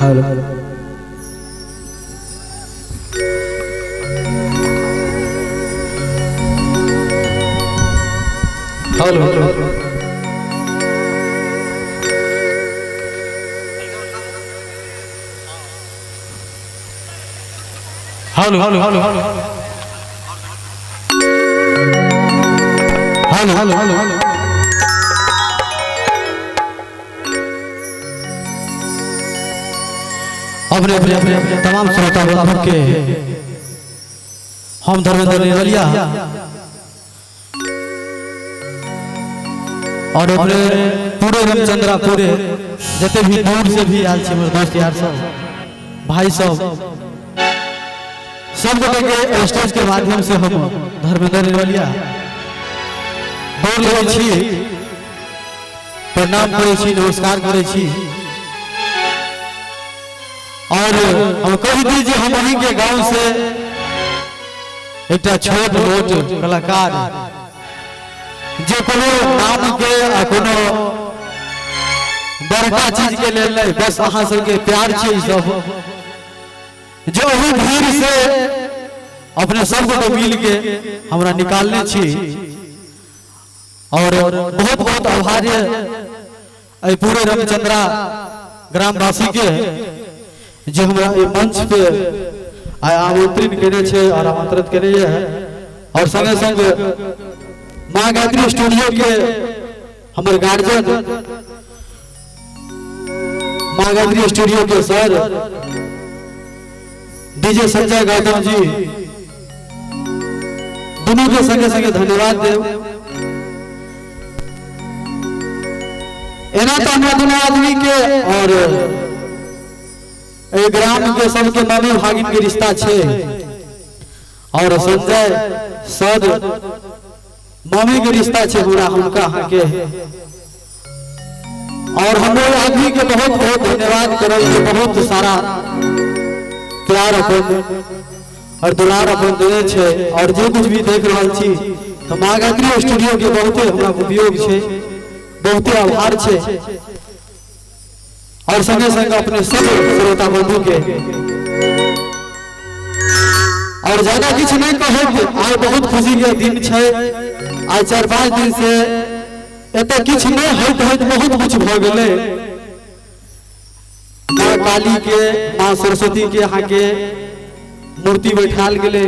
Hello hello hello hello hello hello hello hello hello. अपने अपने अपने तमाम श्रोता बंधु के हम धर्मेंद्र निरलिया और अपने पूरे रामचंद्रा पूरे जते भी दूर से भी आयल छै हमर दोस्त यार सब भाई सब सब गोटे के स्टेज के माध्यम से हम धर्मेंद्र निरलिया बोल रहल छी, प्रणाम करै छी, नमस्कार करै छी। और हम कहि दी जे हम अहीं के गांव से एकटा छोट मोट कलाकार जे कोनो नाम के आ कोनो बड़का चीज के लेल नहीं, बस अहाँ सबके प्यार छै ई सब, जे ओहि भीड़ से अपने सब गोटे मिल के हमरा निकालने छी। और बहुत बहुत आभार एहि पूरे रामचंद्रा ग्रामवासी के जे हमरा एहि मंच पे आइ आमंत्रित केने छै और आमंत्रित केने है। और संगे संग माँ गायत्री स्टूडियो के हमर गार्जियन माँ गायत्री स्टूडियो के सर डीजे संजय गौतम जी, दोनों के संगे संगे धन्यवाद देव। एना तो हमरा दोनों आदमी के और ए ग्राम के सबके मामी भागिन के रिश्ता छे और संजय सर मामी के रिश्ता छे हमरा हुनका अहाँ के। और हम आदमी के बहुत बहुत धन्यवाद करब जे बहुत सारा प्यार अपन और दुलार अपन देने छे। और जे कुछ भी देख रहल छी तो माँ गायत्री स्टूडियो के बहुते हमरा उपयोग छे, बहुते आभार छे। और संगे संगे अपने सब श्रोता बंधु के और ज्यादा किछु नहीं कहब, आइ बहुत खुशी के दिन छे। आइ 4-5 दिन से एतऽ किछु नहीं होइत होइत बहुत कुछ भऽ गेलै। माँ काली के, माँ सरस्वती के अहाँ के मूर्ति बैठाल गेलै,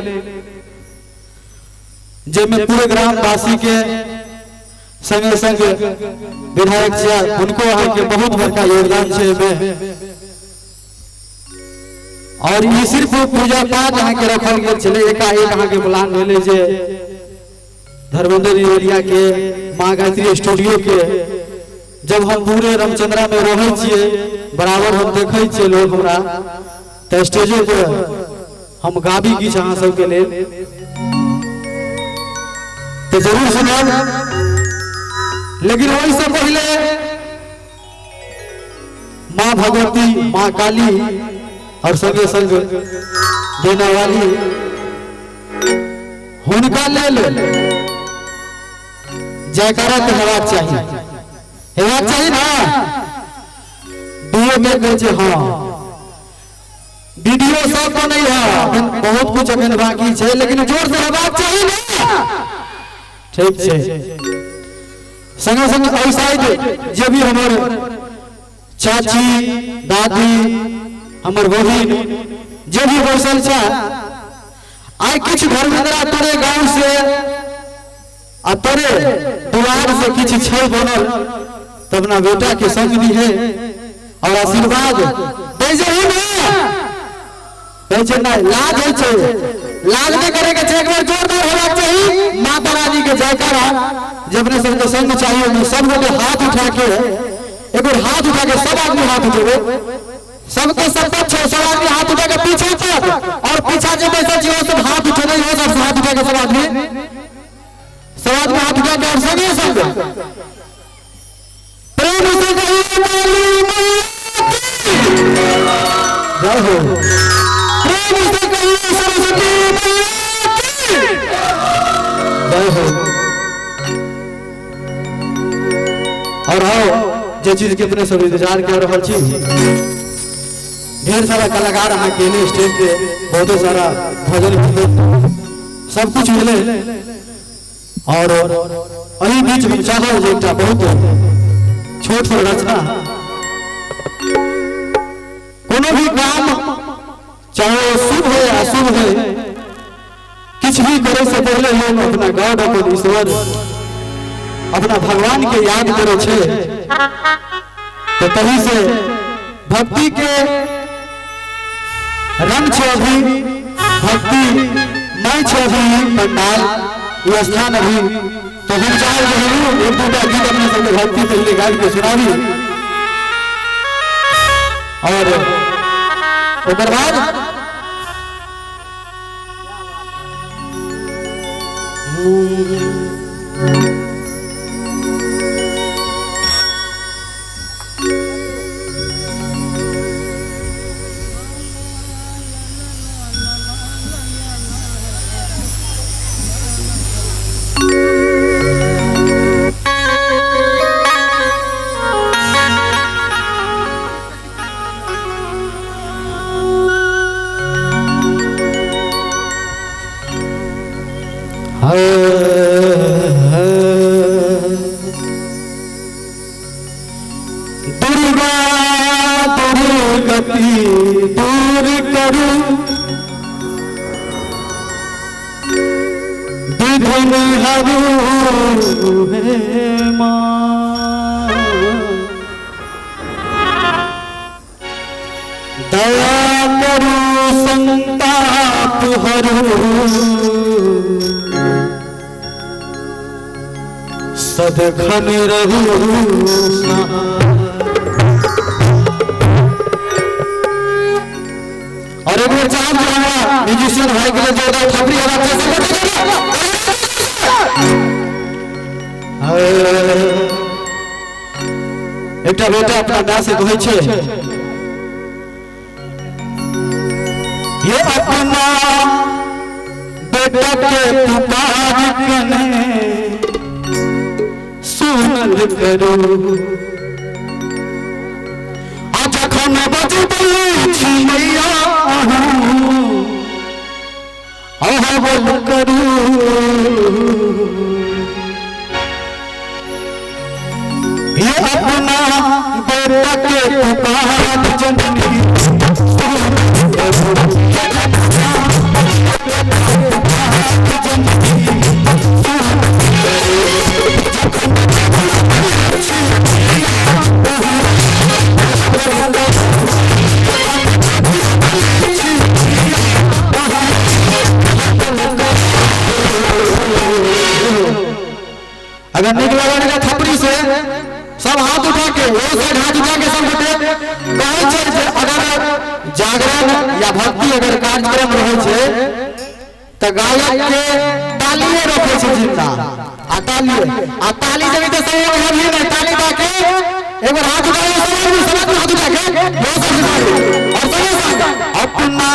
जाहिमे पूरे ग्रामवासी के संगे संगे विधायक छै हुनको अहाँ के बहुत बड़का योगदान छै एहिमे। और ई सिर्फ पूजा पाठ अहाँ के रखल गेल छलै, एकाएक अहाँ के प्लान भेलै जे धर्मेंद्र निरलिया के माँ गायत्री स्टूडियो के जब हम पूरे रामचंद्रा में रहै छियै, बराबर हम देखै छियै लोग हमरा, तऽ स्टेजो पर हम गाबी किछु अहाँ सबके लेल तऽ जरूर सुनाब। लेकिन ओहिसँ पहिले माँ भगवती, माँ काली और संगे संग देना वाली हुनका लेल जयकारा तऽ हेबाक चाही, हेबाक चाही ना। दुओ बेर कहै छै हाँ, वीडियो सब बनै है, अखन बहुत कुछ अखन बाकी छै, लेकिन जोर से हेबाक चाही ना। ठीक छै। संगे संगे एहि साइड जे भी हमर चाची दादी हमर बहिन जे भी बैसल छै, आइ किछु धर्मेंद्रा तोरे गांव से आ तोरे दुआर से किछु छै बनल, तब अपना बेटा के संग दिहे और आशीर्वाद दै जे ही ना। कहै छै नहीं, लाज होइ छै, लाज नहीं करे के छै, एक बार जोरदार होबाक चाही माता रानी के जयकारा। जे अपने सबके संग चाहिए ओहिमे सब गोटे हाथ उठा के, एक बार हाथ उठा के सब आदमी हाथ उठेबै, सबके सब छै, सब आदमी हाथ उठा के पीछे तक, और पीछा जे बैसल छी ओ सब हाथ उठेबै, ओ सब हाथ उठा के सब आदमी, सब आदमी हाथ उठा के और संगे संग प्रेम से कहिए काली मैया की जय हो, प्रेम से कहिए सरस्वती जे चीज के अपने सब इंतजार कर रहल छी। ढेर सारा कलाकार अहाँ के एले स्टेज पे, बहुते सारा भजन सब कुछ भेलै। और एहि बीच हम चाहब जे एकटा बहुत छोट सा रचना, कोनो भी काम चाहे शुभ हो या अशुभ हो, किछु भी करे से पहले लोग अपना गॉड, अपन ईश्वर, अपना भगवान के याद करे छे। तो तभी से भक्ति के रंग छे अभी, भक्ति नहीं छे अभी पंडाल ये स्थान अभी। तो हम चाहे एक दूटा गीत अपने सबके भक्ति पहले गाबि के सुनाबी और ओकर बाद दुर्गा दुर्गति दूर करू, विघ्न हरू हे मां, दया करू संताप हरू, सदखन रहू। और एक बार चाहब जे हमरा म्यूजिशियन भाई के लिए जोरदार थपड़ी हेबाक चाही। एकटा बेटा अपना माय से कहै छै, ये अपना बेटा के पुकार कने सुनल करू, आ जखन बजबै छी मैया अहाँ बोल करू, ये अपना बेटा के पुकार जननी अगर निक लगल थपड़ी से सब हाथ उठा के, वो साइड हाथ उठा के सब गोटे कहै छै जे अगर जागरण या भक्ति अगर कार्यक्रम रहै छै तऽ गायक के तालिए रखै छै जिंदा, आ तालिए आ ताली देबै तऽ सब अभी नहीं, ताली दऽ के एक बार हाथ उठा के सब आदमी हाथ उठा के बहुत सब और सब अपना